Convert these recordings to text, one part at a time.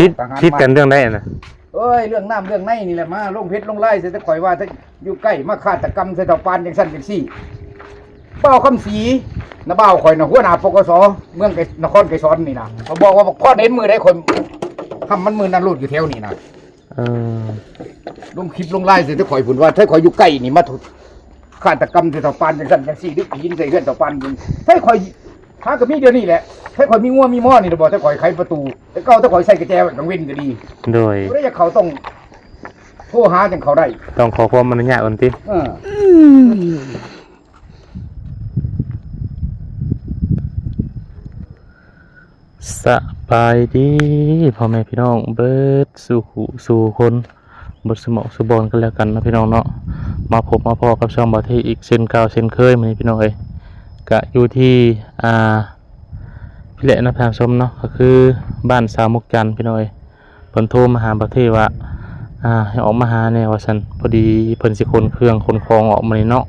ຜິດ ຜິດກັນເລື່ອງໃດຫັ້ນນະ? ໂອ້ຍ ເລື່ອງນ້ຳເລື່ອງໃນນີ້ແຫຼະ ມາລົງເພັດລົງລາຍໃສ່ແຕ່ຂ້ອຍວ່າ ຖ້າຢູ່ໃກ້ມາຄາດຕະກຳໃສ່ເຖົ້າປານຈັ່ງຊັ້ນຈັ່ງຊີ້. ບ່າວຄຳສີ ນະບ່າວຂ້ອຍນະ ຫົວໜ້າ ປກສ ເມືອງໄກ ນະຄອນໄກສອນນີ້ນະ ຂ້ອຍບອກວ່າ ບັກພອນເຫັນມື້ໃດ ຂ້ອຍຫ້ຳມັນມື້ນັ້ນໂລດ ຢູ່ແຖວນີ້ນະ. ເອີ ລົງຄລິບລົງລາຍໃສ່ແຕ່ຂ້ອຍພຸ້ນວ່າ ຖ້າຂ້ອຍຢູ່ໃກ້ນີ້ ມາທຸ ຄາດຕະກຳໃສ່ເຖົ້າປານຈັ່ງຊັ້ນຈັ່ງຊີ້ ດຶກຫີນໃສ່ເຮືອນເຖົ້າປານພຸ້ນ ຖ້າຂ້ອຍຫາກໍມີດຽວນີ້ແຫຼະ. ຖ້າຂ້ອຍມີງົວມີມ້ອນີ້ລະບໍ່ ຖ້າຂ້ອຍໄຂປະຕູ ແຕ່ເກົ່າ ຖ້າຂ້ອຍໃສ່ກະແຈໄວ້ກາງເວັນກໍດີ. ໂດຍ ຜູ້ໃດຢາກເຂົ້າຕ້ອງໂທຫາຈັ່ງເຂົ້າໄດ້ ຕ້ອງຂໍຄວາມອະນຸຍາດກ່ອນຕິ? ເອີ ສະບາຍດີພໍ່ແມ່ພີ່ນ້ອງເບິດສູ່ຜູ້ສູ່ຄົນ ເບິດສູ່ໝ່ອງສູ່ບ່ອນກັນແລ້ວກັນເນາະພີ່ນ້ອງເນາະ. ມາພົບມາພໍ້ກັບຊ່ອງບ່າວເທອີກເຊັ່ນເກົ່າເຊັ່ນເຄີຍ ມື້ນີ້ພີ່ນ້ອງເອີຍ ກະຢູ່ທີ່ ອ່າ ພີ້ແຫຼະນະທ່ານຜູ້ຊົມເນາະ ກໍຄືບ້ານສາວມຸກຈັນພີ່ນ້ອງເອີຍ. ເພິ່ນໂທມາຫາບ່າວເທວ່າ ອ່າ ໃຫ້ອອກມາຫາແດ່ວ່າຊັ້ນ ພໍດີເພິ່ນຊິຂົນເຄື່ອງຂົນຂອງອອກມື້ນີ້ເນາະ.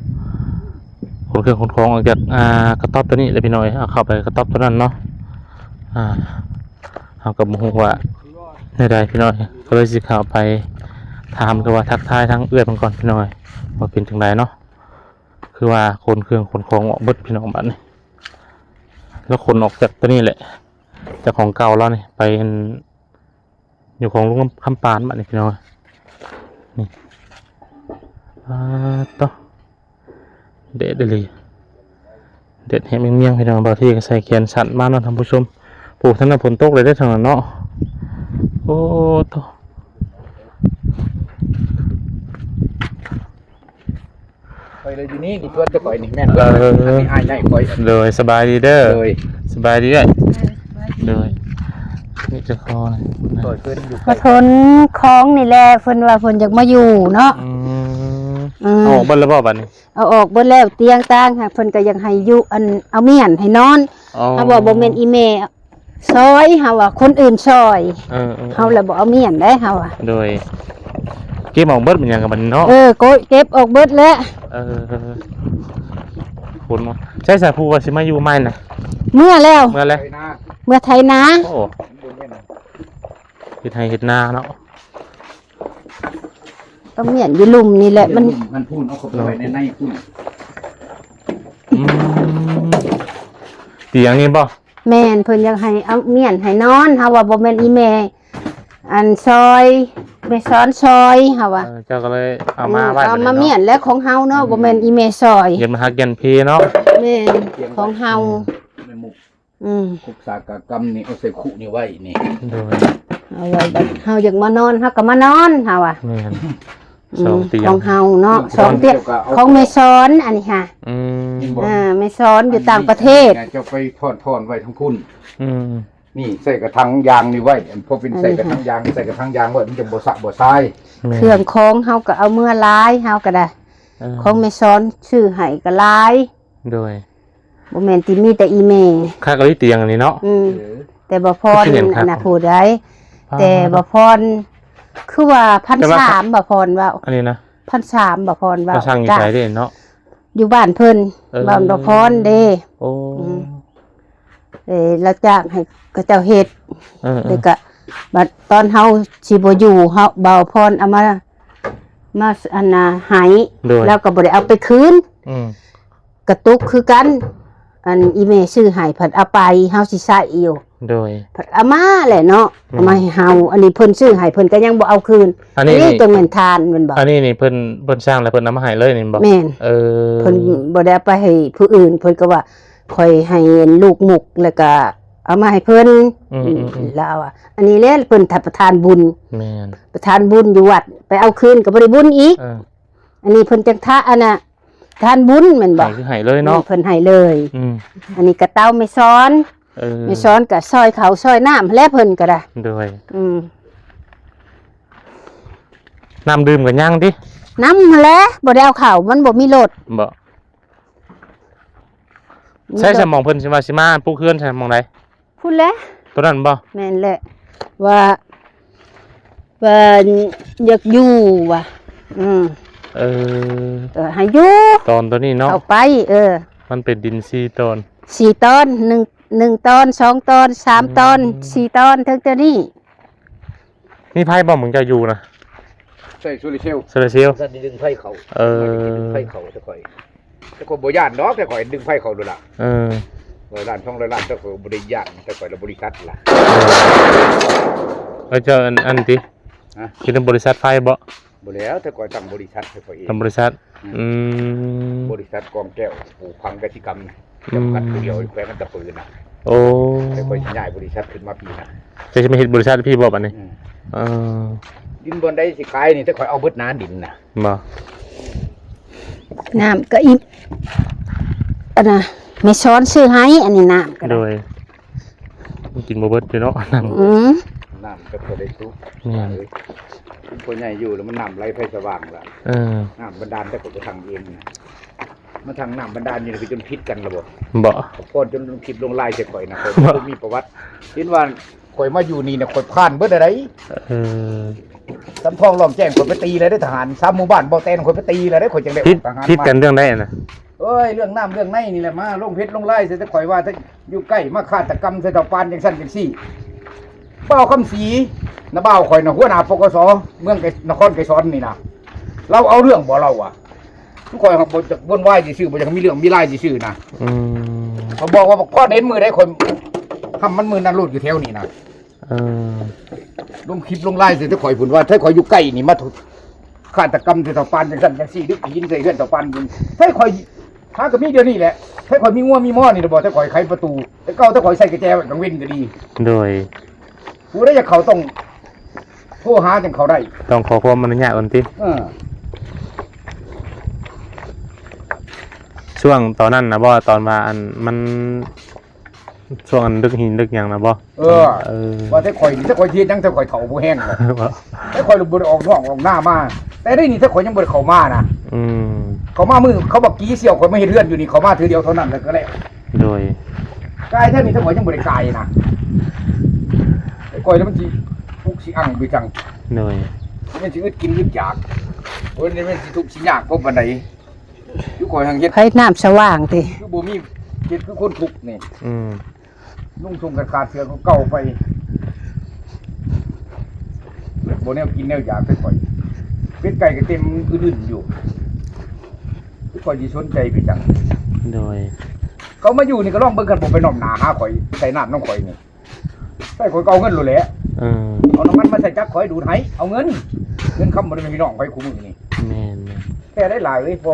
ຂົນເຄື່ອງຂົນຂອງອອກຈາກ ອ່າ ກະຕອບໂຕນີ້ແຫຼະພີ່ນ້ອງເອີຍ ເອົາເຂົ້າໄປກະຕອບໂຕນັ້ນເນາະ. ອ່າ ເຮົາກໍບໍ່ຮູ້ວ່າແນວໃດພີ່ນ້ອງເອີຍ ກໍເລີຍຊິເຂົ້າໄປຖາມ ຫຼືວ່າທັກທາຍທາງເອື້ອຍເພິ່ນກ່ອນພີ່ນ້ອງເອີຍ ວ່າເປັນຈັ່ງໃດເນາະ. ຄືວ່າຂົນເຄື່ອງຂົນຂອງອອກເບິດພີ່ນ້ອງ ບາດນີ້ລາວຂົນອອກຈາກໂຕນີ້ແຫຼະ ຈາກຂອງເກົ່າລາວນີ້ ໄປອັນ ຢູ່ຂອງລຸງຄຳປານບາດນີ້ພີ່ນ້ອງ. ນີ້ ປາດໂທ້ ແດດອີ່ຫຼີ ແດດແຮງແຮງໆ ພີ່ນ້ອງ. ບ່າວເທກໍໃສ່ແຂນສັ້ນມາເນາະທ່ານຜູ້ຊົມ. ໂອ້ ທາງນັ້ນຝົນຕົກເລີຍເດ້ທາງນັ້ນເນາະ. ໂອ້ໂທ້ ຂ້ອຍເລີຍຢູ່ນີ້ ນີ້ເພື່ອນແຕ່ຂ້ອຍນີ້ແມ່ນ ເອີ ອັນນີ້ອ້າຍໃຫຍ່ຂ້ອຍ. ໂດຍ ສະບາຍດີເດີ. ໂດຍ ສະບາຍດີເອື້ອຍ. ໂດຍ ນີ້ເຈົ້າຂອງ ຂ້ອຍເພິ່ນຢູ່ ມາຂົນຂອງນີ້ແຫຼະ ເພິ່ນວ່າເພິ່ນຢາກມາຢູ່ເນາະ. ອືມ ອືມ ເອົາອອກເບິດແລ້ວບໍ່ບາດນີ້? ເອົາອອກເບິດແລ້ວ ຕຽງຕ່າງຫາກເພິ່ນກໍຢາກໃຫ້ຢູ່ ອັນ ເອົາມ້ຽນໃຫ້ນອນ. ອໍ ເຮົາວ່າບໍ່ແມ່ນອີ່ແມ່ ຊອຍ ເຮົາວ່າຄົນອື່ນຊອຍ. ເອີໆໆ ເຮົາລະບໍ່ເອົາມ້ຽນໄດ້ ເຮົາວ່າ. ໂດຍ ເກັບອອກເບິດແມ່ນຫຍັງກັບມັນເນາະ. ເອີ ໂກະ ເກັບອອກເບິດແລ້ວ. ເອີ ຄົນເນາະ ໃສສາຜູ້ວ່າຊິມາຢູ່ໃໝ່ນະ? ເມືອແລ້ວ ເມືອແລ້ວ ເມືອໄຖນາ. ໂອ້ ເຮັດໄຮ່ເຮັດນາເນາະ. ກໍມ້ຽນຢູ່ລຸ່ມນີ້ແຫຼະ ມັນ ມັນພຸ້ນ ເອົາເຂົ້າໄປໄວ້ໃນ ໃນພຸ້ນ. ອືມ ຕຽງນີ້ບໍ່? ແມ່ນ ເພິ່ນຢາກໃຫ້ເອົາມ້ຽນໃຫ້ນອນ ເຮົາວ່າບໍ່ແມ່ນອີ່ແມ່ ອັນ ຊອຍ ແມ່ສອນຊອຍ ເຮົາວ່າ. ເອີ ເຈົ້າກໍເລີຍເອົາມາໄວ້ເນາະ ເອົາມາມ້ຽນແລ້ວ ຂອງເຮົາເນາະ ອືມ ບໍ່ແມ່ນອີ່ແມ່ຊອຍ. ເຮັດມາຮັກຢັນເພເນາະ. ແມ່ນ ຂອງເຮົາ ອືມ ຄົກສາກະກຳນີ້ ເອົາໃສ່ຄຸນີ້ໄວ້ນີ້. ໂດຍ ເອົາໄວ້ບັດເຮົາຢາກມານອນ ເຮົາກໍມານອນ ເຮົາວ່າ. ແມ່ນ ອືມ ສອງຕຽງ ຂອງເຮົາເນາະ ສອງຕຽງ ຂອງແມ່ສອນ ອັນນີ້ຫາ. ອືມ ອ່າ ແມ່ສອນຢູ່ຕ່າງປະເທດ. ເຈົ້າໄປຖອນ ຖອນໄວ້ທາງພຸ້ນ. ອືມ ນີ້ໃສ່ກະຖັງຢາງນີ້ໄວ້ ອັນ ພໍເປັນໃສ່ກະຖັງຢາງ ໃສ່ກະຖັງຢາງໄວ້ ມັນຈະບໍ່ສະບໍ່ຊາຍ. ແມ່ນ ເຄື່ອງຂອງເຮົາກໍເອົາເມືອຫຼາຍ ເຮົາກໍໄດ້. ເອີ ຂອງແມ່ສອນຊື້ໃຫ້ກໍຫຼາຍ. ໂດຍ ບໍ່ແມ່ນຕິມີແຕ່ອີ່ແມ່. ຄັກອີ່ຫຼີຕຽງອັນນີ້ເນາະ. ອືມ ເອີ ແຕ່ບໍ່ພອນ ຄືຫຍັງຄັກ ອັນນະ ຜູ້ໃດ ແຕ່ບໍ່ພອນ ຄືວ່າ ພັນສາມ ບໍ່ພອນເວົ້າ ອັນນີ້ນະ ພັນສາມ ບໍ່ພອນເວົ້າ. ມາສັ່ງຢູ່ໃສເດ້ເນາະ? ຢູ່ບ້ານເພິ່ນ. ເອີ ບ້ານບໍ່ພອນເດ້. ໂອ້ ອືມ ເອີ ລາວຈ້າງໃຫ້ເຂົາເຈົ້າເຮັດ. ເອີໆ ແລ້ວກະບັດຕອນເຮົາຊິບໍ່ຢູ່ ເຮົາ ບ່າວພອນເອົາມາ ມາ ອັນນ່າ ໃຫ້. ໂດຍ ລາວກໍບໍ່ໄດ້ເອົາໄປຄືນ. ອືມ ກະຕຸກຄືກັນ ອັນອີ່ແມ່ຊື້ໃຫ້ ພັດເອົາໄປ ເຮົາຊິໃຊ້ຢູ່. ໂດຍ ເພິ່ນເອົາມາແຫຼະເນາະ. ອືມ ເອົາມາໃຫ້ເຮົາ ອັນນີ້ເພິ່ນຊື້ໃຫ້ ເພິ່ນກໍຍັງບໍ່ເອົາຄືນ. ອັນນີ້ ອັນນີ້ນີ້ ຈັ່ງແມ່ນທານແມ່ນບໍ່? ອັນນີ້ນີ້ເພິ່ນ ເພິ່ນສັ່ງແລ້ວເພິ່ນເອົາມາໃຫ້ເລີຍນີ້ບໍ່? ແມ່ນ. ເອີ ເພິ່ນບໍ່ໄດ້ເອົາໄປໃຫ້ຜູ້ອື່ນ ເພິ່ນກໍວ່າຂ້ອຍໃຫ້ລູກໝຸກ ແລ້ວກໍເອົາມາໃຫ້ເພິ່ນ. ອືມໆໆ ລາວວ່າ ອັນນີ້ແຫຼະເພິ່ນປະທານບຸນ. ແມ່ນ ປະທານບຸນຢູ່ວັດ ໄປເອົາຄືນກໍບໍ່ໄດ້ບຸນອີກ. ເອີ ອັນນີ້ເພິ່ນຈັ່ງທະ ອັນນ່າ ທານບຸນແມ່ນບໍ່? ໃຫ້ຄືໃຫ້ເລີຍເນາະ. ແມ່ນ ເພິ່ນໃຫ້ເລີຍ. ອືມ ອັນນີ້ກະເຕົ້າແມ່ສອນ. ເອີ ແມ່ສອນກະຊ່ອຍເຂົ້າຊ່ອຍນ້ຳແຫຼະ ເພິ່ນກະໄດ້. ໂດຍ ອືມ ນ້ຳດື່ມກະຍັງຕິ? ນ້ຳຫັ້ນແຫຼະ ບໍ່ໄດ້ເອົາເຂົ້າ ມັນບໍ່ມີລົດ. ບໍ່ ໃສສະໝອງເພິ່ນຊິວ່າຊິມາປຸກເຮືອນໃສໝອງໃດ? ພຸ້ນແຫຼະ ໂຕນັ້ນບໍ່? ແມ່ນແຫຼະ ວ່າ ວ່າຢາກຢູ່ວ່າ. ອືມ ເອີ ເອີ ໃຫ້ຢູ່ ຕອນໂຕນີ້ເນາະ ເຂົ້າໄປ. ເອີ ມັນເປັນດິນສີ່ຕອນ ສີ່ຕອນ ໜຶ່ງ ໜຶ່ງຕອນ ສອງຕອນ ສາມຕອນ ອືມ ສີ່ຕອນ ເຖິງໂຕນີ້. ມີໄຟບໍ່ ໝ່ອງເຈົ້າຢູ່ນະ? ໃຊ້ໂຊລາເຊວ ໂຊລາເຊວ ສັນດຶງໄຟເຂົ້າ ເອີ ດຶງໄຟເຂົ້າ ແຕ່ຂ້ອຍ ແຕ່ຂ້ອຍບໍ່ຢ້ານດອກ ແຕ່ຂ້ອຍດຶງໄຟເຂົ້າໂລດລະ ເອີ ຮ້ອຍລ້ານ ສອງຮ້ອຍລ້ານ ແຕ່ຂ້ອຍບໍ່ໄດ້ຢ້ານ ແຕ່ຂ້ອຍລະບໍລິສັດລະ ເອີ ເຈົ້າອັນ ອັນຕິ ຮະ ເຮັດນຳບໍລິສັດໄຟບໍ່? ບໍ່ແລ້ວ ແຕ່ຂ້ອຍຕັ້ງບໍລິສັດໃຫ້ຂ້ອຍເອງ ຕັ້ງບໍລິສັດ ອືມ ອືມ ບໍລິສັດກອງແກ້ວປູກຝັງກະສິກຳ ອືມ ຈຳກັດຜູ້ດຽວ ແຂວງອັດຕະປືນະ ໂອ້ ແຕ່ຂ້ອຍຊິຍ້າຍບໍລິສັດຂຶ້ນມາພີ້ນະ ເຈົ້າຊິມາເຮັດບໍລິສັດພີ້ບໍ່ບັດນີ້? ອືມ ເອີ ດິນບ່ອນໃດຊິຂາຍນີ້ ແຕ່ຂ້ອຍເອົາເບິດນາດິນນະ ບໍ່ ນ້ຳກໍອີ່ ອັນນ່າ ແມ່ສອນຊື້ໃຫ້ ອັນນີ້ນ້ຳກໍໄດ້ ໂດຍ ມັນກິນບໍ່ເບິດຢູ່ເນາະ ນ້ຳ ອືມ ນ້ຳກໍບໍ່ໄດ້ສຸກ ແມ່ນ ເອີ ຜູ້ໃຫຍ່ຢູ່ແລ້ວມັນນ້ຳໄຫຼໄຟສະຫວ່າງລະ ເອີ ນ້ຳບັນດານແຕ່ກໍໄປທັງເອງນະ ມາທັງນ້ຳບັນດານຢູ່ນີ້ຄືຈົນຜິດກັນລະບໍ່? ບໍ່ ພອນຈົນລົງຄລິບລົງໄລໃສ່ຂ້ອຍນະ ຂ້ອຍບໍ່ມີປະຫວັດ ເຫັນວ່າຂ້ອຍມາຢູ່ນີ້ນະ ຂ້ອຍຜ່ານເບິດໃດ ເອີ ສຳທອງລ້ອງແຈ້ງ ຂ້ອຍໄປຕີແລ້ວເດ້ທະຫານ ສາມໝູ່ບ້ານບໍ່ແຕນ ຂ້ອຍໄປຕີແລ້ວເດ້ ຂ້ອຍຈັ່ງໄດ້ອອກທະຫານ ຜິດກັນເລື່ອງໃດນະ? ໂອ້ຍ ເລື່ອງນ້ຳເລື່ອງໃນນີ້ແຫຼະ ມາລົງເຟສລົງໄລໃສ່ແຕ່ຂ້ອຍວ່າ ຢູ່ໃກ້ມາຄາດຕະກຳໃສ່ເຖົ້າປານຈັ່ງຊັ້ນຈັ່ງຊີ້ ບ່າວຄຳສີ ນ້າບ່າວຂ້ອຍນະ ຫົວໜ້າ ປກສ ເມືອງໄກ ນະຄອນໄກສອນນີ້ນະ ລາວເອົາເລື່ອງບໍ່ລາວວ່າ ຄືຂ້ອຍບໍ່ຈັກວົນວາຍຊື່ໆ ບໍ່ຢາກມີເລື່ອງມີລາວຊື່ໆນະ ອືມ ຂ້ອຍບອກວ່າ ບັກພອນເຫັນມື້ໃດ ຂ້ອຍຫ້ຳມັນມື້ນັ້ນໂລດ ຢູ່ແຖວນີ້ນະ ເອີ ລົງຄລິບລົງໄລໃສ່ແຕ່ຂ້ອຍພຸ້ນວ່າ ຖ້າຂ້ອຍຢູ່ໃກ້ນີ້ ມາ ຄາດຕະກຳໃສ່ເຖົ້າປານຈັ່ງຊັ້ນຈັ່ງຊີ້ ດຶກຫີນໃສ່ເຮືອນເຖົ້າປານພຸ້ນ ຖ້າຂ້ອຍຫາກໍມີດຽວນີ້ແຫຼະ ຖ້າຂ້ອຍມີງົວມີມ້ອນີ້ລະບໍ່ ຖ້າຂ້ອຍໄຂປະຕູ ແຕ່ເກົ່າ ຖ້າຂ້ອຍໃສ່ກະແຈໄວ້ກາງເວັນກໍດີ ໂດຍ ຜູ້ໃດຢາກເຂົ້າຕ້ອງໂທຫາຈັ່ງເຂົ້າໄດ້ ຕ້ອງຂໍຄວາມອະນຸຍາດກ່ອນຕິ ເອີ ຊ່ວງຕອນນັ້ນນະບໍ່ ຕອນວ່າອັນມັນ ຊ່ວງອັນດຶກຫີນດຶກຫຍັງນະບໍ່? ເອີ ເອີ ວ່າແຕ່ຂ້ອຍນີ້ ແຕ່ຂ້ອຍເຮັດຫຍັງ ແຕ່ຂ້ອຍເຖົ້າບໍ່ແຮງ ແຕ່ຂ້ອຍບໍ່ໄດ້ອອກນອກອອກໜ້າມາ ແຕ່ໄດ້ນີ້ ແຕ່ຂ້ອຍຍັງບໍ່ໄດ້ເຂົ້າມານະ ອືມ ເຂົ້າມາມື້ເຂົາບັກກີ່ສ່ຽວຂ້ອຍມາເຮັດເຮືອນຢູ່ນີ້ ເຂົ້າມາເທື່ອດຽວເທົ່ານັ້ນ ແລ້ວກໍແລ້ວ ໂດຍ ກາຍແທ້ນີ້ ແຕ່ຂ້ອຍຍັງບໍ່ໄດ້ກາຍນະ ແຕ່ຂ້ອຍແລ້ວມັນຊິທຸກຊິອັ່ງໄປຈັ່ງ ໂດຍ ມັນຊິອຶດກິນອຶດຢາກ ໂອ້ຍ ມັນຊິທຸກຊິຍາກພໍປານໃດ? ຢູ່ຂ້ອຍຫັ້ນເຮັດ ໃຜນ້ຳສະຫວ່າງຕິ ຄືບໍ່ມີ ເຮັດຄືຄົນທຸກນີ້ ອືມ ນຸ່ງໂສ້ງຂາດໆ ເສື້ອເກົ່າໆໄປ ບໍ່ແນວກິນແນວຢາກຄືຂ້ອຍ ເປັດໄກ່ກໍເຕັມອຶດໆຢູ່ ຄືຂ້ອຍຊິສົນໃຈໄປຈັ່ງ ໂດຍ ເຂົາມາຢູ່ນີ້ກໍລອງເບິ່ງ ຄັນບໍ່ໄປນ້ອມໜ້າຫາຂ້ອຍ ໃສ່ນ້ຳນຳຂ້ອຍນີ້ ໃສ່ຂ້ອຍກໍເອົາເງິນໂລດແຫຼະ ເອີ ເອົານ້ຳມັນມາໃສ່ຈັກຂ້ອຍດູດໃຫ້ ເອົາເງິນ ເງິນຄຳບໍ່ໄດ້ແມ່ນພີ່ນ້ອງຂ້ອຍຄູ່ມື້ນີ້ ແມ່ນໆ ແທ້ໄດ໋ຫຼາຍເອີຍ ບໍ່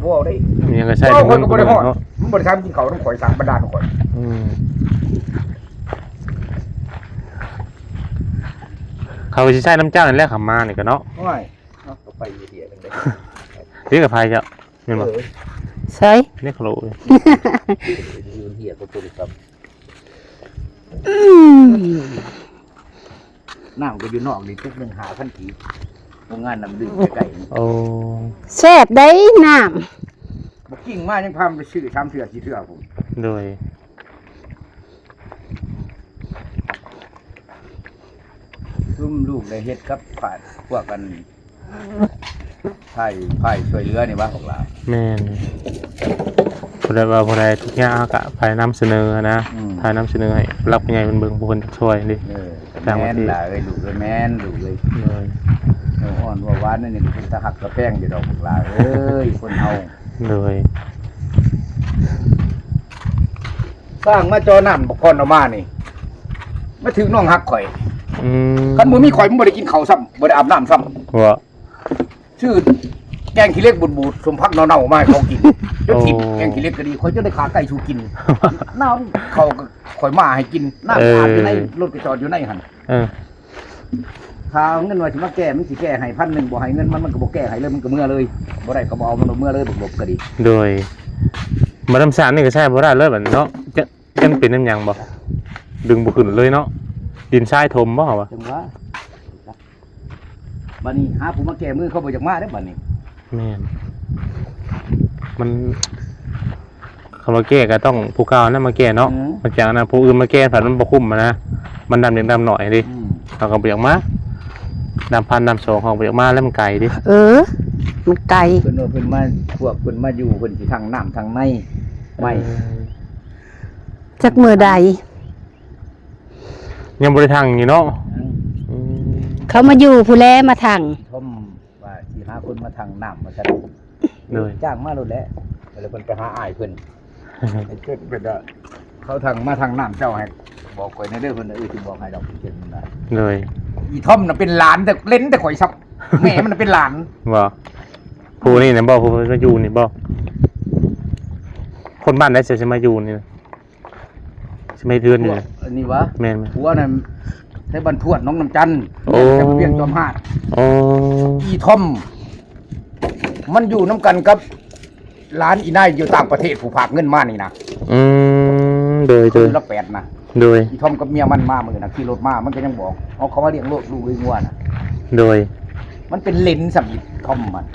ບໍ່ເອົາໄດ້ ມີຫຍັງກໍໃຊ້ ເອົາ ຂ້ອຍກໍບໍ່ໄດ້ຮອດ ເນາະ ມັນບໍ່ໄດ້ຖາມກິນເຂົ້ານຳຂ້ອຍ ສ້າງບັນດານຂ້ອຍ ອືມ ເຂົາກໍຊິໃຊ້ນຳເຈົ້ານີ້ແຫຼະ ເຂົາມານີ້ກໍເນາະ ໂອ້ຍ ເອົາ ກໍໄປຢູ່ເດ ເດ ກໍໄປເຈົ້າ ແມ່ນບໍ່? ເອີ ໃສ່ ເດ ເຂົາໂລ ຢູ່ເດ ກໍໂທລະສັບ ອືມ ນ້ຳກໍຢູ່ນອກນີ້ ຕຸກໜຶ່ງຫ້າພັນກີບ ໂຮງງານນ້ຳດື່ມໃກ້ໆນີ້ ໂອ້ ແຊບໄດ໋ນ້ຳ ບັກກິ່ງມາຍັງພາໄປຊື້ສາມເທື່ອສີ່ເທື່ອພຸ້ນ ໂດຍ ຊຸມລູກໄດ້ເຮັດກັບພວກ ພວກອັນ ຝ່າຍ ຝ່າຍຊ່ວຍເຫຼືອນີ້ຫວາ ພວກຫຼານ ແມ່ນ ຜູ້ໃດວ່າຜູ້ໃດທຸກຍາກ ເຮົາກະພາຍນຳສະເໜີນະ ອືມ ພາຍນຳສະເໜີໃຫ້ຜູ້ຫຼັກຜູ້ໃຫຍ່ເພິ່ນເບິ່ງ ຜູ້ເພິ່ນຈັກຊ່ວຍເດ້ ເອີ ແມ່ນຫຼາຍເອີຍ ລູກເອີຍ ແມ່ນລູກເອີຍ ໂດຍ ຫົວອ່ອນຫົວຫວານນີ້ ເປັນຕາຮັກຕາແພງຢູ່ດອກ ພວກຫຼານເອີຍ ຄົນເຮົາ ໂດຍ ສ້າງມາຈໍ້ນ້ຳບັກຄອນເອົາມານີ້ ມາຖືກນ້ອງຮັກຂ້ອຍ ອືມ ຄັນບໍ່ມີຂ້ອຍ ມັນບໍ່ໄດ້ກິນເຂົ້າຊ້ຳ ບໍ່ໄດ້ອາບນ້ຳຊ້ຳ ວ່າ ຊື້ແກງຂີ້ເຫຼັກບູດໆ ສົ້ມຜັກເນົ່າໆ ມາໃຫ້ເຂົາກິນ ຈົນຖິ້ມ ໂອ້ ແກງຂີ້ເຫຼັກກໍດີ ຂ້ອຍຈົນໄດ້ຂ້າໄກ່ສູ່ກິນ ນ້ຳເຂົ້າກໍຂ້ອຍມາໃຫ້ກິນ ນ້ຳ ເອີ ອາບຢູ່ໃນລົດ ກໍຈອດຢູ່ໃນຫັ້ນ ເອີ ຖ້າເອົາເງິນວ່າຊິມາແກ້ ມັນຊິແກ້ໃຫ້ພັນໜຶ່ງ ບໍ່ໃຫ້ເງິນມັນ ມັນກໍບໍ່ແກ້ໃຫ້ເລີຍ ມັນກໍເມືອເລີຍ ບໍ່ໄດ້ກໍບໍ່ເອົາ ມັນເມືອເລີຍ ບັກບົບກໍດີ ໂດຍ ມານ້ຳສານນີ້ກໍໃຊ້ບໍ່ໄດ້ເລີຍບັດເນາະ ຈະ ມັນເປັນນຳຫຍັງບໍ່? ດຶງບໍ່ຂຶ້ນເລີຍເນາະ ດິນຊາຍຖົມບໍ່ວະ? ຈັ່ງຫວະ ບັດນີ້ຫາຜູ້ມາແກ້ມື ເຂົາບໍ່ຢາກມາເດ້ບັດນີ້ ແມ່ນ ມັນ ຄັນວ່າແກ້ກໍຕ້ອງຜູ້ເກົ່ານັ້ນມາແກ້ເນາະ ອືມ ມັນຈັ່ງອັນນັ້ນ ຜູ້ອື່ນມາແກ້ພັດມັນບໍ່ຄຸ້ມຫັ້ນນະ ມັນດຳເລັກດຳນ້ອຍເດ້ ອືມ ເຮົາກໍບໍ່ຢາກມາ ດຳພັນດຳສອງ ເຮົາບໍ່ຢາກມາແລ້ວ ມັນໄກເດ້ ເອີ ມັນໄກ ເພິ່ນວ່າເພິ່ນມາ ພວກເພິ່ນມາຢູ່ ເພິ່ນຊິທັງນ້ຳທັງໃນໃໝ່ ເອີ ຈັກມື້ໃດ ຍັງບໍ່ໄດ້ທັງຢູ່ເນາະ ຍັງ ອືມ ເຂົາມາຢູ່ພຸ້ນແຫຼະ ມາທັງ ທ່ອມວ່າຊິຫາຄົນມາທັງນ້ຳວ່າຊັ້ນ. ໂດຍ ຈ້າງມາໂລດແຫຼະ. ແລ້ວເພິ່ນໄປຫາອ້າຍເພິ່ນ ໄປເອີ້ນເພິ່ນວ່າ ເຂົາທັງມາທັງນ້ຳເຈົ້າ ໃຫ້ບອກຂ້ອຍແດ່ເດີ. ເພິ່ນວ່າ ເອີ ຊິບອກໃຫ້ດອກ ເພິ່ນວ່າ. ໂດຍ ອີທ່ອມນະເປັນຫຼານ ແຕ່ເຫຼັ້ນແຕ່ຂ້ອຍຊ້ຳ ແມ່ມັນນະເປັນຫຼານ. ບໍ່ ຜູ້ນີ້ນະບໍ່ ຜູ້ມາຢູ່ນີ້ບໍ່? ຄົນບ້ານໃດຊິມາຢູ່ນີ້ນະ? ຊິມາເຮັດເຮືອນນີ້ນະ? ອັນນີ້ຫວາ? ແມ່ນໆ ຜົວນັ້ນແຖວບ້ານທວດ ໜອງນ້ຳຈັນ. ໂອ້ ແຖວວຽງຈອມຫາດ. ອໍ ອີທ່ອມ ມັນຢູ່ນຳກັນກັບຫຼານອີນາຍຢູ່ຕ່າງປະເທດ ຜູ້ຝາກເງິນມານີ້ນະ. ອືມ ໂດຍໆ ຄົນລະແປດນະ. ໂດຍ ອີທ່ອມກັບເມຍມັນມາມື້ນະ ຂີ່ລົດມາ ມັນກໍຍັງບອກ ເອົາເຂົາມາລ້ຽງໂລດລູກເອີຍງົວນະ. ໂດຍ ມັນເປັນເຫຼັ້ນຊ້ຳອີກ ທ່ອມມັນ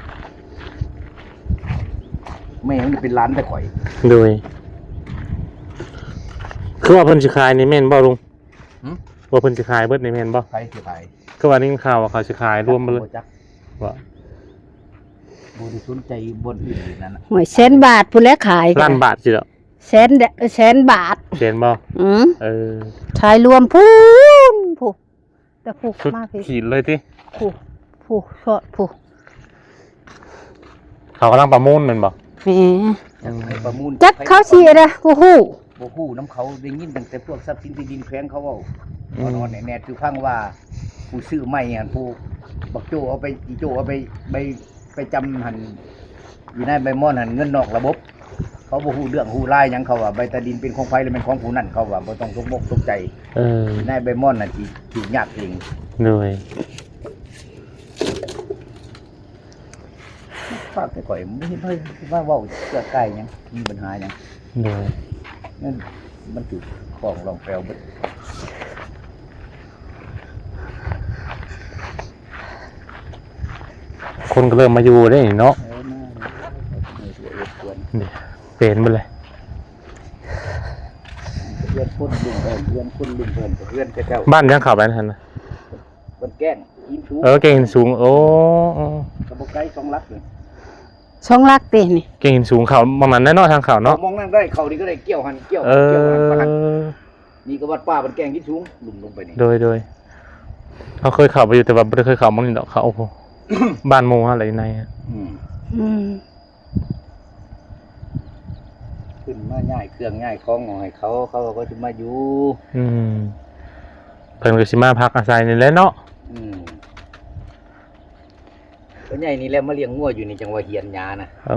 ແມ່ມັນເປັນຫຼານແຕ່ຂ້ອຍ. ໂດຍ ຄືວ່າເພິ່ນຊິຂາຍນີ້ແມ່ນບໍ່ລຸງ? ຫຶ? ວ່າເພິ່ນຊິຂາຍເບິດນີ້ແມ່ນບໍ່? ໃຜຊິຂາຍ? ຄືວ່າໄດ້ຍິນຂ່າວວ່າເຂົາຊິຂາຍລວມເບິດເລີຍ. ບໍ່ຈັກ ວ່າ ບໍ່ໄດ້ສົນໃຈບ່ອນອື່ນເລີຍນັ້ນນະ. ໂອ້ຍ ແສນບາດພຸ້ນແຫຼະຂາຍ ລ້ານບາດຊິດອກ. ແສນ ແສນບາດ. ແສນບໍ່? ອືມ ເອີ ຂາຍລວມພຸ້ນ ພຸ້ນ ແຕ່ພຸ້ນ ສຸດ ມາພີ້ ຂີດເລີຍຕິ? ພຸ້ນ ພຸ້ນ ຊອດພຸ້ນ. ເຂົາກຳລັງປະມູນແມ່ນບໍ່? ແໝ ອືມ ປະມູນ ຈັກເຂົາຊິເດ ບໍ່ຮູ້ ບໍ່ຮູ້ນຳເຂົາ. ໄດ້ຍິນຕັ້ງແຕ່ພວກຊັບສິນທີ່ດິນແຂວງເຂົາເວົ້າ ອືມ ອ່ອນໆແນດໆ ຄືຟັງວ່າ ຜູ້ຊື້ໃໝ່ຫັ້ນ ຜູ້ບັກໂຈ້ເອົາໄປ ອີໂຈ້ເອົາໄປ ໄປ ໄປຈຳຫັ້ນ ຢູ່ໃນໃບມອນຫັ້ນ ເງິນນອກລະບົບ. ເຂົາບໍ່ຮູ້ເລື່ອງຮູ້ລາວຫຍັງ ເຂົາວ່າໃບຕາດິນເປັນຂອງໃຜ ແລ້ວແມ່ນຂອງຜູ້ນັ້ນ ເຂົາວ່າບໍ່ຕ້ອງຕົກມົກຕົກໃຈ. ເອີ ນາຍໃບມອນນັ້ນຊິທຸກຍາກເອງ. ໂດຍ ຝາກແຕ່ຂ້ອຍ ບໍ່ເຫັນໃຜມາເວົ້າເຄືອຂ່າຍຫຍັງ ມີບັນຫາຫຍັງ. ໂດຍ ນັ້ນມັນຖືກຂອງລອງແປວເບິດ. ຄົນກໍເລີ່ມມາຢູ່ເດ້ເນາະ. ເອີ ມາເລີຍ ເປັນເບິດເລີຍ ເຮືອນຄົນລຸມເພິ່ນ ເຮືອນຄົນລຸມເພິ່ນ ເຮືອນຂະເຈົ້າ. ບ້ານຫຍັງເຂົ້າໄປຫັ້ນນະ? ບ້ານແກ້ງຫີນສູງ. ເອີ ແກ້ງຫີນສູງ. ໂອ້ ກໍບໍ່ໄກ ສອງຫຼັກນີ້ ສອງຫຼັກຕິນີ້. ແກ້ງຫີນສູງເຂົ້າໝ່ອງນັ້ນໄດ້ເນາະ ທາງເຂົ້າເນາະ. ເຂົ້າໝ່ອງນັ້ນໄດ້ ເຂົ້ານີ້ກໍໄດ້ ກ່ຽວຫັ້ນ ກ່ຽວ ເອີ ກ່ຽວຫັ້ນ ປະຫັນ. ນີ້ກໍວັດປ່າບ້ານແກ້ງຫີນສູງ ລຸ່ມລົງໄປນີ້. ໂດຍ ໂດຍ ເຮົາເຄີຍເຂົ້າໄປຢູ່ ແຕ່ວ່າບໍ່ໄດ້ເຄີຍເຂົ້າໝ່ອງນີ້ດອກ ເຂົ້າ ໂອ້ໂຫ ບ້ານໝູ່ຫັ້ນແຫຼະ ຢູ່ໃນ. ອືມ ອືມ ຂຶ້ນມາຍ້າຍເຄື່ອງຍ້າຍຂອງອອກໃຫ້ເຂົາ ເຂົາກໍຊິມາຢູ່. ອືມ ເພິ່ນກໍຊິມາພັກອາໄສນີ້ແຫຼະເນາະ. ອືມ ພໍ່ໃຫຍ່ນີ້ແຫຼະມາລ້ຽງງົວຢູ່ນີ້ ຈັ່ງວ່າຮຽນຫຍ້ານະ. ອໍ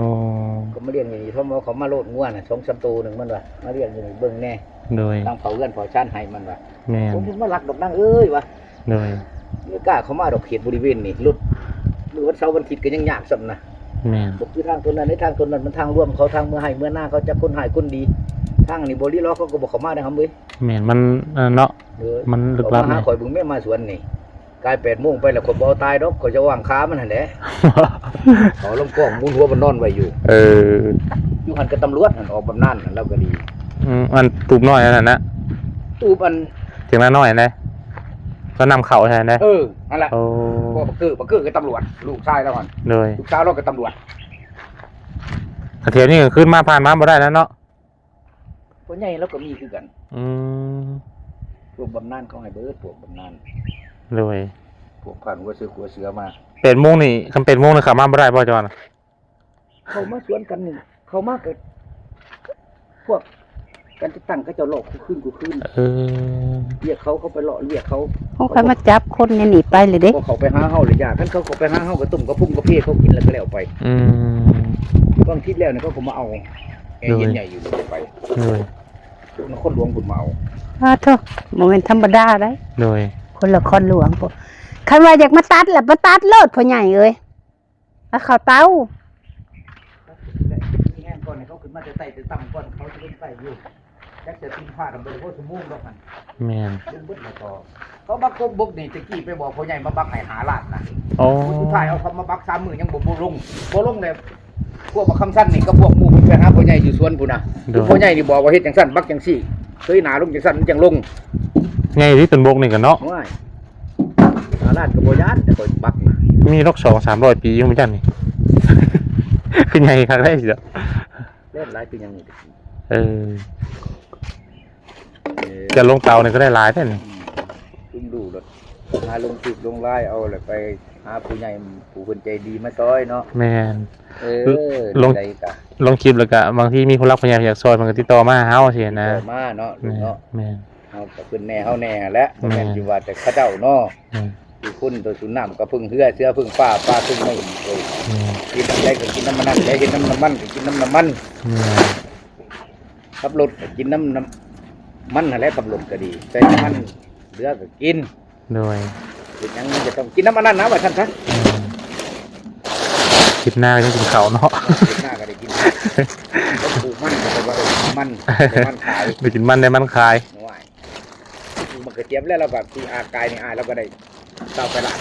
ກໍມາລ້ຽງຢູ່ນີ້ ເພາະວ່າເຂົາມາໂລດງົວນະ ສອງສາມໂຕໜຶ່ງ ມັນວ່າມາລ້ຽງຢູ່ນີ້ເບິ່ງແດ່. ໂດຍ ຕັ້ງເຝົ້າເຮືອນເຝົ້າຊານໃຫ້ ມັນວ່າ. ແມ່ນ ບໍ່ມີມາລັກດອກນາງເອີຍວ່າ. ໂດຍ ບໍ່ກ້າເຂົ້າມາດອກເຂດບໍລິເວນນີ້ ລົດມື້ວັນເສົາວັນອາທິດກໍຍັງຍາກຊ້ຳນະ. ແມ່ນ ບໍ່ຄືທາງຕົນນັ້ນເດ້ ທາງຕົນນັ້ນມັນທາງລວມເຂົາ ທາງເມືອງໄຮ່ເມືອງນາເຂົາ ຈັກຄົນຮ້າຍຄົນດີ. ທາງນີ້ບໍ່ລີລໍເຂົາກໍບໍ່ເຂົ້າມາໄດ້ຫຳເອີຍ. ແມ່ນ ມັນ ອັນນັ້ນເນາະ. ເອີ ມັນລຶກລັບ ມາຫາຂ້ອຍເບິ່ງແມ່ ມາສວນນີ້ ກາຍແປດໂມງໄປແລ້ວ ຂ້ອຍບໍ່ເອົາຕາຍດອກ ຂ້ອຍຈະວາງຄາມັນຫັ້ນແຫຼະ. ເອົາລຳກ້ອງໝູນຫົວມັນນອນໄວ້ຢູ່. ເອີ ຢູ່ຫັ້ນກໍຕຳຫຼວດຫັ້ນ ອອກບຳນານຫັ້ນ ລາວກໍດີ. ອືມ ອັນຕູບນ້ອຍອັນນັ້ນນະ ຕູບອັນ ຖຽງນານ້ອຍຫັ້ນເດ້ ລາວນຳເຂົ້າໃສ່ຫັ້ນເດ້. ເອີ ນັ້ນແຫຼະ. ໂອ້ ພວກບັກເກີ ບັກເກີກໍຕຳຫຼວດ ລູກຊາຍລາວຫັ້ນ. ໂດຍ ລູກສາວລາວກໍຕຳຫຼວດ. ແຖວນີ້ກາງຄືນມາຜ່ານມາບໍ່ໄດ້ແລ້ວເນາະ. ພໍ່ໃຫຍ່ລາວກໍມີຄືກັນ. ອືມ ພວກບຳນານເຂົາໃຫ້ເບີດ ພວກບຳນານ. ໂດຍ ພວກຜ່ານຫົວເສືອ ຂົວເສືອມາ. ແປດໂມງນີ້ ຄັນແປດໂມງນີ້ເຂົ້າມາບໍ່ໄດ້ບໍ່ເຈົ້ານະ? ເຂົ້າມາສວນກັນນີ້ ເຂົ້າມາກໍພວກການຈັດຕັ້ງເຂົາເຈົ້າເລາະຄູ່ຄືນຄູ່ຄືນ. ເອີ ວຽກເຂົາ ເຂົາໄປເລາະວຽກເຂົາ. ຂອງຂ້ອຍມາຈັບຄົນໃນນີ້ໄປເລີຍເດ້. ບໍ່ເຂົ້າໄປຫາເຮົາລະຢ່າ ຄັນເຂົາເຂົ້າໄປຫາເຮົາກໍຕົ້ມກະພົງກະເພເຂົາກິນແລ້ວກໍແລ້ວໄປ. ອືມ ບາງທິດແລ້ວນີ້ເຂົາກໍມາເອົາແອເຢັນໃຫຍ່ຢູ່ນີ້ໄປ. ໂດຍ ນະຄອນຫຼວງພຸ້ນມາເອົາ. ອ້າໂທ້ ບໍ່ແມ່ນທຳມະດາໃດ໋. ໂດຍ ຄົນນະຄອນຫຼວງພຸ້ນ. ຄັນວ່າຢາກມາຕັດລະມາຕັດໂລດ ພໍ່ໃຫຍ່ເອີຍ ມາເຂົ້າເຕົາ. ມີແຮງກ່ອນໃຫ້ເຂົາຂຶ້ນມາແຕ່ໃຕ້ແຕ່ຕ່ຳກ່ອນ ເຂົາຊິລົງໄປຢູ່. ຈັກຈະຕິນພາດນຳບໍ່ໄດ້ພໍຊົ່ວໂມງດອກຫັ້ນ. ແມ່ນ ລົງເບິດແລ້ວກໍ ເຂົາບັກກົກບົກນີ້ ແຕ່ກີ້ໄປບອກພໍ່ໃຫຍ່ມາບັກໃຫ້ຫ້າລ້ານນະ. ອໍ ມື້ສຸດທ້າຍເອົາເຂົາມາບັກສາມມື້ຍັງບໍ່ ບໍ່ລົງ ບໍ່ລົງແລ້ວ ພວກບັກຄຳສັນນີ້ກັບພວກໝູ່ເພິ່ນໄປຫາພໍ່ໃຫຍ່ຢູ່ສວນພຸ້ນນະ. ໂດຍ ພໍ່ໃຫຍ່ນີ້ບອກວ່າເຮັດຈັ່ງຊັ້ນ ບັກຈັ່ງຊີ້ ເຄີຍໜ້າລົງຈັ່ງຊັ້ນມັນຈັ່ງລົງ. ໃຫຍ່ເດ ຕົ້ນບົກນີ້ກໍເນາະ. ໂອ້ຍ ຫ້າລ້ານກໍບໍ່ຢ້ານ ແຕ່ຂ້ອຍບັກນະ. ມີດອກສອງສາມຮ້ອຍປີຢູ່ ບໍ່ຈັກນີ້ ຄືໃຫຍ່ຄັກໄດ໋ຊິດອກ. ແລ່ນຫຼາຍຄືຫຍັງນີ້. ເອີ ເອີ ຈະລົງເຕົານີ້ກໍໄດ້ຫຼາຍແທ້ນີ້. ອືມ ເພິ່ງດູໂລດ. ຫາລົງຄລິບລົງລາຍເອົາ ແລ້ວໄປຫາຜູ້ໃຫຍ່ຜູ້ເພິ່ນໃຈດີມາຊ່ອຍເນາະ. ແມ່ນ. ເອີ ລົງ ລົງຄລິບແລ້ວກະ ບາງທີມີຜູ້ຫຼັກຜູ້ໃຫຍ່ຢາກຊ່ອຍ ເພິ່ນກໍຕິດຕໍ່ມາຫາເຮົາຊີ້ນະ. ຕິດຕໍ່ມາເນາະ ແມ່ນເນາະ. ແມ່ນ. ເຮົາກໍເພິ່ນແດ່ເຮົາແດ່ຫັ້ນແຫຼະ ບໍ່ແມ່ນ ແມ່ນ ຊິວ່າແຕ່ເຂົາເຈົ້າເນາະ. ແມ່ນ. ຄືຄົນຕໍ່ສູ່ນ້ຳກໍເພິ່ງເຮືອ ເສືອເພິ່ງຟ້າ ປາເພິ່ງໄມ້. ແມ່ນ. ກິນອັນໃດກໍກິນນຳອັນນັ້ນ ໄດ້ເຮັດນຳນ້ຳມັນກໍກິນນຳນ້ຳມັນ. ແມ່ນ. ຂັບລົດກໍກິນນຳນ້ຳມັນຫັ້ນແຫຼະ ຂັບລົດກໍດີ ໃສ່ນ້ຳມັນເຫຼືອກໍກິນ. ໂດຍ. ເຮັດຫຍັງມັນກໍຕ້ອງກິນນຳອັນນັ້ນນະ ວ່າຊັ້ນຊະ. ແມ່ນ. ເຮັດນາກໍຕ້ອງກິນເຂົ້າເນາະ. ເຮັດນາກໍໄດ້ກິນເຂົ້າ ເຮົາປູກມັນກໍໄດ້ວ່າໄດ້ກິນມັນ ໄດ້ມັນຂາຍ ໄດ້ກິນມັນໄດ້ມັນຂາຍ. ໂອ້ຍ ໝາກກະຈຽບແລ້ວ ລາວກໍທີ່ອາກາຍນີ້ ອາຍລາວກໍໄດ້ຊາວປາຍລ້ານ.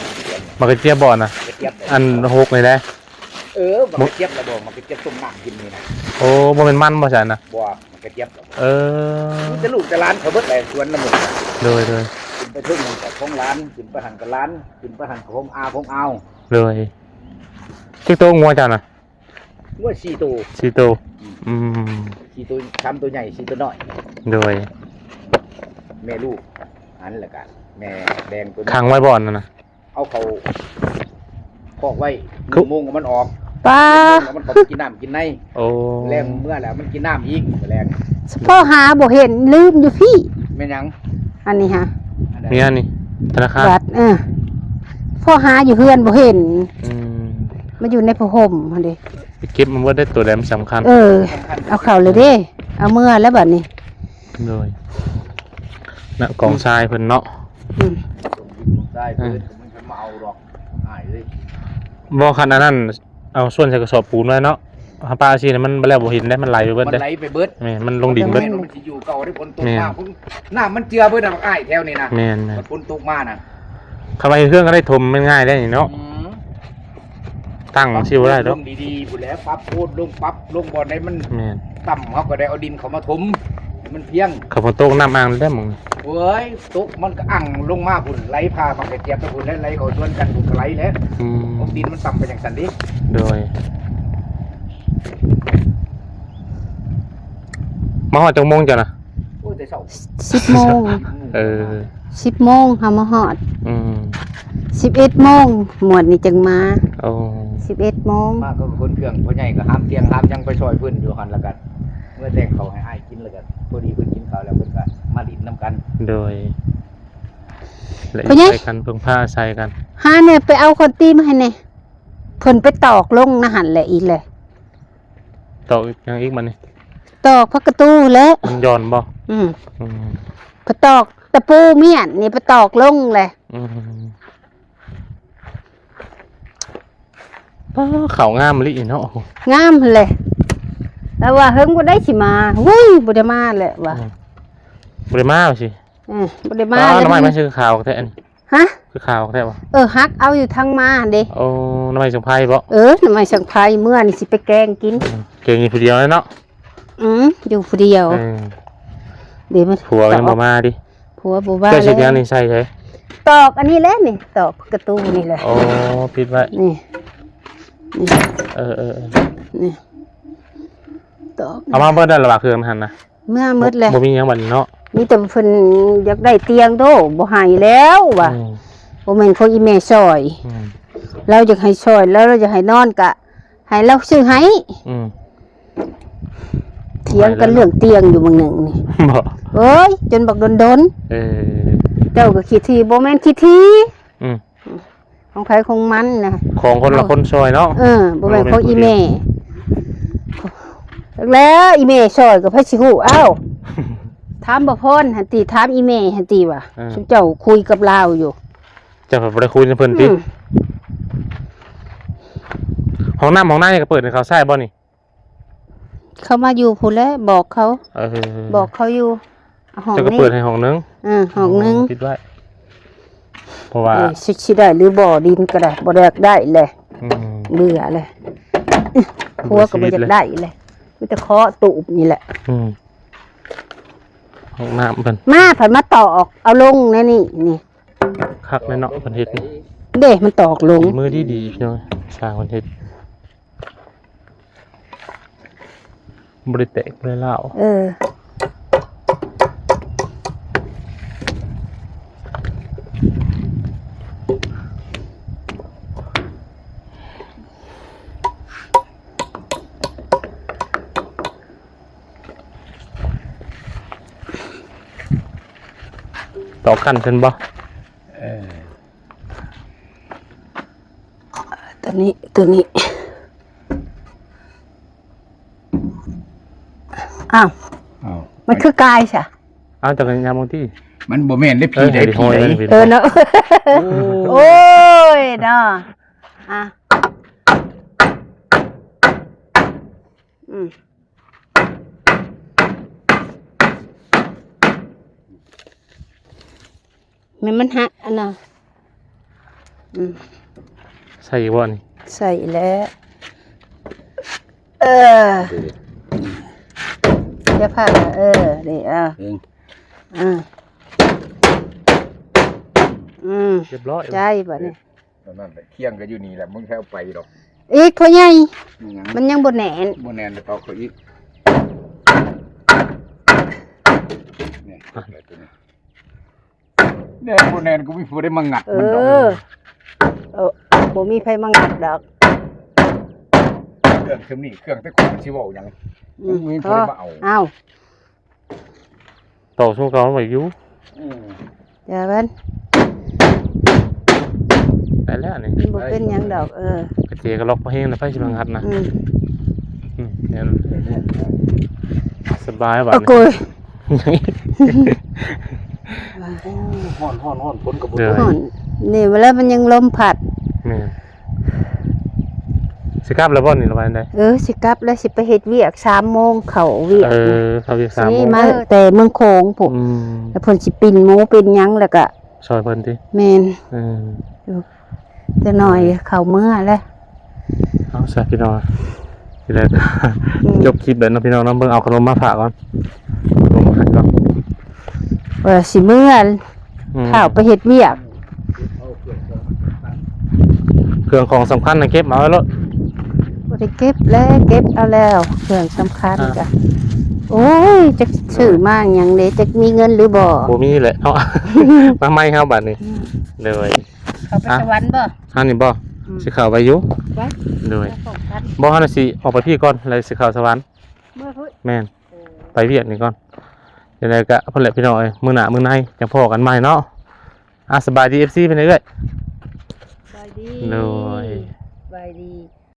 ໝາກກະຈຽບບໍ່ນະ? ໝາກກະຈຽບ ອັນຫົກນີ້ແຫຼະ. ເອີ ໝາກກະຈຽບລະບໍ່ ໝາກກະຈຽບຕົ້ມນ້ຳກິນນີ້ນະ. ໂອ້ ບໍ່ແມ່ນມັນບໍ່ຊັ້ນນະ? ບໍ່ ໝາກກະຈຽບລະບໍ່. ເອີ ມີແຕ່ລູກແຕ່ຫຼານເຂົາເບິດແຫຼະ ສວນລະໝົດ. ໂດຍໆ. ຂຶ້ນໄປເທິງຂອງຫຼານ ຂຶ້ນໄປຫັ້ນກໍຫຼານ ຂຶ້ນໄປຫັ້ນຂອງອາຂອງອາວ. ໂດຍ. ຈັກໂຕງົວເຈົ້ານະ? ງົວສີ່ໂຕ. ສີ່ໂຕ. ອືມ ອືມ ສີ່ໂຕ ສາມໂຕໃຫຍ່ ສີ່ໂຕນ້ອຍ. ໂດຍ. ແມ່ລູກຫັ້ນ ແລ້ວກະແມ່ແດງໂຕ ຂັງໄວ້ບ່ອນນັ້ນນະ? ເອົາເຂົ້າຄອກໄວ້ ຫົກໂມງມັນອອກ. ປາ ຫົກໂມງມັນເຂົ້າໄປກິນນ້ຳກິນໃນ. ໂອ້ ແລງເມືອແລ້ວມັນກິນນ້ຳອີກ ແລງ ພໍຫາບໍ່ເຫັນ ລືມຢູ່ພີ້. ແມ່ນຫຍັງ? ອັນນີ້ຫາ ມີອັນນີ້ ທະນາຄານ ບັດ ເອີ ພໍຫາຢູ່ເຮືອນບໍ່ເຫັນ. ອືມ ມັນຢູ່ໃນຜ້າຫົ່ມຫັ້ນເດ້. ໄປເກັບມາເບິດໄດ້ ໂຕໃດມັນສຳຄັນ. ເອີ ສຳຄັນ ເອົາເຂົ້າເລີຍເດ້ ເອົາເມືອແລ້ວບັດນີ້. ໂດຍ. ນະ ກອງຊາຍເພິ່ນເນາະ. ອືມ ກອງຊາຍເພິ່ນ ເອີ ມັນຈະມາເອົາດອກ ອ້າຍເອີຍ. ບໍ່ ຄັນອັນນັ້ນ ເອົາສ່ວນໃສ່ກະສອບປູນໄວ້ເນາະ ເຮົາປະຊິ ມັນແລ້ວບໍ່ເຫັນເດ້ ມັນໄຫຼໄປເບິດເດ້. ມັນໄຫຼໄປເບິດ. ແມ່ນ ມັນລົງດິນເບິດ. ມັນຊິຢູ່ເກົ່າເດ້ ຝົນຕົກມາ ແມ່ນ ນ້ຳມັນເຈື່ອເບິດດອກອ້າຍແຖວນີ້ນະ. ແມ່ນໆ. ມັນຝົນຕົກມານະ ຄັນວ່າເຮັດເຮືອນກໍໄດ້ຖົມ ມັນງ່າຍໄດ໋ນີ້ເນາະ. ອືມ ຕັ້ງຊິບໍ່ໄດ້ດອກ. ລົງດີໆພຸ້ນແຫຼະ ປັບໂພນລົງ ປັບລົງບ່ອນໃດມັນ ແມ່ນ ຕ່ຳ ເຮົາກໍໄດ້ເອົາດິນເຂົ້າມາຖົມໃຫ້ມັນພຽງ. ຄັນຝົນຕົກນ້ຳອັ່ງແລ້ວມຶງ. ໂອ້ຍ ຕົກມັນກໍອັ່ງລົງມາພຸ້ນ ໄຫຼຜ່າໝາກກະຈຽບໄປພຸ້ນແຫຼະ ໄຫຼເຂົ້າສວນກັນພຸ້ນກໍໄຫຼແຫຼະ. ອືມ ເອົາດິນມັນຕ່ຳໄປຈັ່ງຊັ້ນເດ້. ໂດຍ. ມາຮອດຈັກໂມງເຈົ້ານະ? ໂອ້ຍ ແຕ່ເຊົ້າ ສິບໂມງ. ເອີ ສິບໂມງເຮົາມາຮອດ. ອືມ ສິບເອັດໂມງ ໝວດນີ້ຈຶ່ງມາ. ໂອ້ ສິບເອັດໂມງ ມາກໍຂົນເຄື່ອງ ພໍ່ໃຫຍ່ກໍຫາມຕຽງຫາມຫຍັງໄປຊ່ອຍເພິ່ນຢູ່ຫັ້ນ ແລ້ວກໍເມືອແຕ່ງເຂົ້າໃຫ້ອ້າຍກິນ ແລ້ວກໍພໍດີເພິ່ນກິນເຂົ້າແລ້ວ ເພິ່ນກໍມາຫຼິ້ນນຳກັນ. ໂດຍ. ແລະ ອາໄສກັນ ເພິ່ງພາອາໄສກັນ. ຫາແດ່ ໄປເອົາຂອນຕີມາໃຫ້ແດ່. ເພິ່ນໄປຕອກລົງນະຫັ້ນແຫຼະອີກແຫຼະ. ຕອກຫຍັງອີກບັດນີ້? ຕອກພັກກະຕູແຫຼະ. ມັນຢ່ອນບໍ່? ອືມ ອືມ ໄປຕອກຕະປູມ້ຽນນີ້ ໄປຕອກລົງແຫຼະ. ອືມ ປ້າ ເຂົ້າງາມອີ່ຫຼີເນາະ. ງາມຫັ້ນແຫຼະ ແຕ່ວ່າເຫິງບໍ່ໄດ້ຊິມາ. ຫຸ້ຍ ບໍ່ໄດ້ມາແຫຼະວ່າ. ອືມ ບໍ່ໄດ້ມາວ່າຊິ. ເອີ ບໍ່ໄດ້ມາ. ອ້າ ແລ້ວ ໜໍ່ໄມ້ມັນຄືຂາວແທ້ອັນນີ້. ຮະ? ຄືຂາວແທ້ວະ? ເອີ ຫັກເອົາຢູ່ທາງມາຫັ້ນເດ້. ໂອ້ ໜໍ່ໄມ້ສົງໄພບໍ? ເອີ ໜໍ່ໄມ້ສົງໄພ ເມື່ອນີ້ຊິໄປແກງກິນ. ອືມ ແກງຢູ່ຜູ້ດຽວເນາະ. ອືມ ຢູ່ຜູ້ດຽວ. ເອີ ເດ ມັນ ຜົວກໍຍັງບໍ່ມາຕິ? ຜົວບໍ່ມາ. ເຈົ້າຊິເຮັດຫຍັງນີ້ ໃສ່ໃສ? ຕອກອັນນີ້ແຫຼະນີ້ ຕອກກະຕູນີ້ແຫຼະ. ໂອ້ ປິດໄວ້ ນີ້ ນີ້. ເອີໆໆ ນີ້ ຕອກ. ເອົາມາເບິດແລ້ວລະຫວາ ເຄື່ອງຫັ້ນນະ? ເມືອໝົດແຫຼະ. ບໍ່ ບໍ່ມີຫຍັງບັດນີ້ເນາະ. ມີແຕ່ເພິ່ນຢາກໄດ້ຕຽງໂດ ບໍ່ໃຫ້ແລ້ວວ່າ. ອືມ ບໍ່ແມ່ນຂອງອີ່ແມ່ຊ່ອຍ. ອືມ ລາວຢາກໃຫ້ຊ່ອຍ ລາວ ລາວຢາກໃຫ້ນອນກະໃຫ້ລາວຊື້ໃຫ້. ອືມ ຖຽງກັນເລື່ອງຕຽງຢູ່ມື້ໜຶ່ງນີ້. ບໍ່ ໂອ້ຍ ຈົນບັກດົນໆ. ເອີ ເຈົ້າກໍຂີ້ຖີ່ ບໍ່ແມ່ນຂີ້ຖີ່. ອືມ ຂອງໃຜຂອງມັນນະ ຂອງຄົນລະຄົນຊ່ອຍເນາະ. ເອີ ບໍ່ແມ່ນຂອງອີ່ແມ່. ແລ້ວອີ່ແມ່ຊ່ອຍກໍໃຜຊິຮູ້. ອ້າວ ຖາມບໍ່ພອນຫັ້ນຕິ ຖາມອີ່ແມ່ຫັ້ນຕິວ່າ. ເອີ ຊຸມເຈົ້າຄຸຍກັບລາວຢູ່ ເຈົ້າບໍ່ໄດ້ຄຸຍນຳເພິ່ນຕິ? ອືມ ຫ້ອງນ້ຳຫ້ອງໃນກໍເປີດໃຫ້ເຂົາໃຊ້ບໍ່ນີ້? ເຂົາມາຢູ່ພຸ້ນແຫຼະ ບອກເຂົາ. ເອີ ບອກເຂົາຢູ່ຫ້ອງນີ້. ເຈົ້າກໍເປີດໃຫ້ຫ້ອງໜຶ່ງ. ເອີ ຫ້ອງໜຶ່ງ. ໂອ້ ປິດໄວ້ ເພາະວ່າ ເອີ ຊິ ຊິໄດ້ຫຼືບໍ່ ດິນກໍໄດ້ ບໍ່ໄດ້ ຢາກໄດ້ແຫຼະ. ອືມ ເບື່ອແຫຼະ ຜົວກໍບໍ່ຢາກໄດ້ແຫຼະ ມີແຕ່ຂໍຕູບນີ້ແຫຼະ. ອືມ ຫ້ອງນ້ຳເພິ່ນ ມາ ເພິ່ນມາຕອກເອົາລົງໃນນີ້ ນີ້. ຄັກແລ້ວເນາະ ເພິ່ນເຮັດນີ້. ເດ້ ມັນຕອກລົງ. ມືດີໆ ພີ່ນ້ອງ ຊ່າງເພິ່ນເຮັດ. ບໍ່ໄດ້ແຕກ ບໍ່ໄດ້ຮ້າວ. ເອີ ເອີ ເອີ. ອອກຂັ້ນເພິ່ນບໍ່? ເອີ ຕົວນີ້ ຕົວນີ້ ອ້າວ ອ້າວ ມັນຄືກາຍຊະ. ອ້າວ ຈັກກະຍາມາຕິ ມັນບໍ່ແມ່ນເດ້ ເອີ ຜີໄດ້ ໃຫ້ ຜີໄດ້ ເອີເນາະ ໂອ້ ໂອ້ຍເນາະ ອ່ະ ອືມ ແມ່ນມັນຫັກອັນນະ ອືມ ໃສ່ອີກບໍ່ນີ້? ໃສ່ແລ້ວ ເອີ ຢ່າພາດ ເອີ ນີ້ ອ່າ ອືມ ອືມ ຮຽບຮ້ອຍ ໃຈບາດນີ້. ເທົ່ານັ້ນແຫຼະ ຄຽງກໍຢູ່ນີ້ແຫຼະ ມຶງໃຫ້ເອົາໄປດອກ ອີກພໍ່ໃຫຍ່ ມັນຍັງບໍ່ແໜ້ນ ບໍ່ແໜ້ນ ແລ້ວຕອກເຂົາອີກ ນີ້ ອ່ະ ຕົວນີ້ ແໜ້ນບໍ່ແໜ້ນກໍມີຜູ້ໃດມາງັດ ເອີ ມັນດອກ ເອີ ບໍ່ມີໃຜມາງັດດອກ ເຄື່ອງຊຳນີ້ ເຄື່ອງແຕ່ກ່ອນມັນຊິເວົ້າຫຍັງ ອືມ ບໍ່ມີຜູ້ໃດມາເອົາ ເອົ້າ ຕໍ່ສູ້ເກົ່າໄວ້ຢູ່ ອືມ ຢ່າເບິ່ງ ໄດ້ແລ້ວນີ້ ມັນບໍ່ເປັນຫຍັງດອກ ເອີ ກະເຈກະລັອກພໍແຮງນະ ໃຜຊິມາງັດນະ ອືມ ອືມ ແມ່ນ ສະບາຍບາດນີ້ ໂອ້ຍ ໂອ້ ຮ້ອນ ຮ້ອນ ຮ້ອນ ຝົນກໍບໍ່ຕົກ ຮ້ອນ ນີ້ເວລາມັນຍັງລົມພັດ ແມ່ນ ຊິກັບແລ້ວບໍ່ນີ້ ລະວ່າຈັ່ງໃດ? ເອີ ຊິກັບແລ້ວ ຊິໄປເຮັດວຽກ ສາມໂມງເຂົ້າວຽກ ເອີ ເຂົ້າວຽກ ສາມໂມງ ຊິມາແຕ່ເມືອງໂຂງພຸ້ນ ອືມ ແລ້ວເພິ່ນຊິປີ້ງໝູປີ້ງຫຍັງ ແລ້ວກະຊ່ອຍເພິ່ນຕິ ແມ່ນ ເອີ ຈັກໜ້ອຍເຂົ້າເມືອແລ້ວ ເອົາຊະພີ່ນ້ອງ ທີແລກ ອືມ ຈົບຄລິບແລ້ວເນາະພີ່ນ້ອງເນາະ ເບິ່ງເອົາຂະໜົມມາຝາກກ່ອນ ຂະໜົມມາໃຫ້ກ່ອນ ວ່າຊິເມືອ ອືມ ຂ້າວໄປເຮັດວຽກ ເຄື່ອງຂອງສຳຄັນນະເກັບເອົາໂລດ ບໍ່ໄດ້ເກັບແລ້ວ ເກັບເອົາແລ້ວ ເຄື່ອງສຳຄັນ ອ່າ ກະ ໂອ້ຍ ຈັກຊື້ມາຫຍັງເດ ຈັກມີເງິນຫຼືບໍ່ ບໍ່ມີແຫຼະເນາະ ມາໃໝ່ເຮົາບາດນີ້ ອືມ ໂດຍ ເຂົ້າໄປສະຫວັນບໍ່? ອັນນີ້ບໍ່? ອືມ ຊິເຂົ້າໄປຢູ່ ໄປ ໂດຍ ບໍ່ ເຮົາຊິອອກໄປພີ້ກ່ອນ ແລ້ວຊິເຂົ້າສະຫວັນ ເມືອພຸ້ນ ແມ່ນ ເອີ ໄປວຽກນີ້ກ່ອນ ຈັ່ງໃດກະພຸ້ນແຫຼະພີ່ນ້ອງເອີຍ ມື້ໜ້າມື້ໃນຈັ່ງພໍ້ກັນໃໝ່ເນາະ ອ່າ ສະບາຍດີ ເອັຟຊີ ເປັນໃດເອື້ອຍ? ສະບາຍດີ ໂດຍ ສະບາຍດີ